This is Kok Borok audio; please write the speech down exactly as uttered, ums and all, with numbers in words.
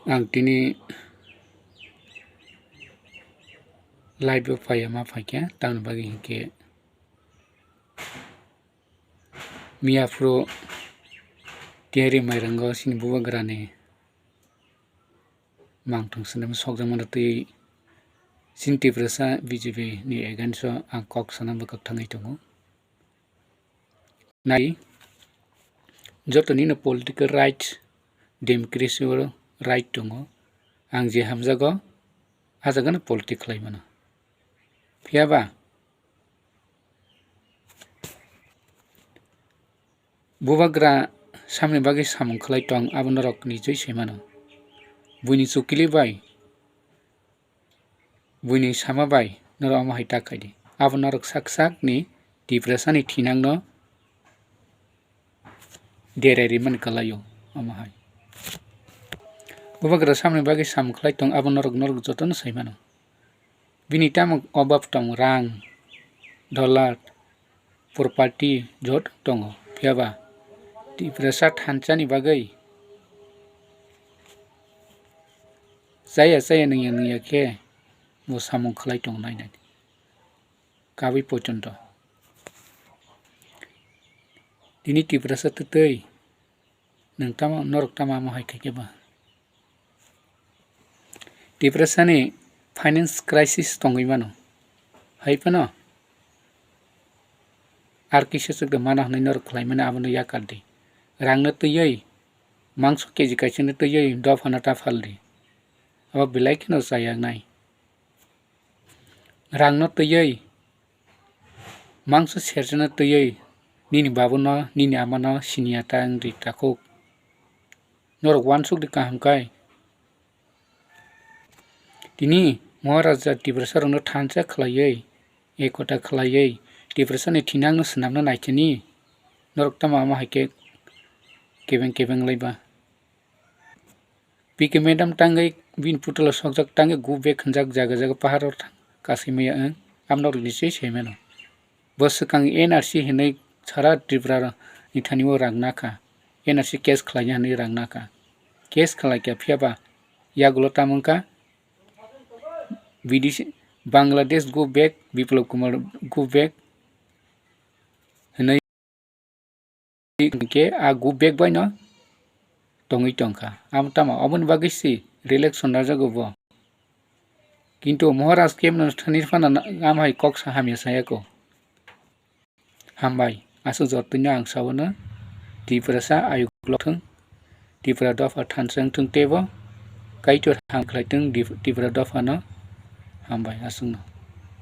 Ang tini live o phaiya ma phaikha, tamni bagwi hinkhe miya phuru tiyari mairango chini bubagrani mangthung swnam sokjakmani twi chini Tiprasa B J P ni against o ang kok sana bwkhak thangwi tongo. Nai, joto nino political right, democracy o right tongo. Ang je hamjago, a jagano politics khlai mano. Phiya ba, bubagra samni bagwi samung khlai tong, abo norok nijoi sai mano. Buini chukili bai, buini sama bai norok omo hai ta khaidi. Abo norok sak sak ni Tiprasa ni thinang no derai rimani kwlai o omo hai. Bubagra samni bagwi samung khlai tong, abo norok, norok jotono sai mano. Bini tamo obab tong, rang, dollar, property joto tongo, phiya ba Tiprasa thansa ni bagwi chaya chaya nungya nungya khe bo samung khlai tong nai nai kabui pochonto. Tini Tiprasa twtwi nwng tamo, norok tamo amo hai khe khe ba. Tiprasa ni finance crisis tongwi mano. Hai phano ar kisa chwk de mana hwnwi norok khlai mani abono yakar di. Rang no twiwi, mangso K G kaisa no twiwi, dopha no ta phal di. Abo belai kheno chaya wngnai. Rang no twiwi, mangso sersa no twiwi, nini babu no, nini ama no siniya ta wng di takhuk. Norok uansuk di kaham khai. Tini Maharaja Tiprasa rokno thansa khlaiwi, ekota khlaiwi, Tiprasa ni thinang no swnamna naikhani, norok tamo amo hai khe kebeng kebeng lai ba. P K madam tangwi bini putula sokjak tangwi go back hwnjak jaga jaga pahar o thang kasui maya wng, amo norok ni se sai mano. Bo swkang N R C hinwi sara Tripura ni thani o rang nakha, N R C case khlaina hinwi rang nakha. Case khlai kha phiya ba yagulo tamo wngkha B D C, Bangladesh go back, Biplab Kumar go back hinwi hinkhe a go back bai no tongwi tongkha. Amo tamo, aboni bagwi si re-election rwjago bo. Kintu Maharaj kemno thani phano na-, amo hai kok sa hamya sayako. Hambai, aswk jotono ang sabono Tiprasa ayuk lok thung, Tipra dopha thansa wng thung teibo, Kaitor ham khlai thung Dip-, Tipra dophano. Hambai aswkno.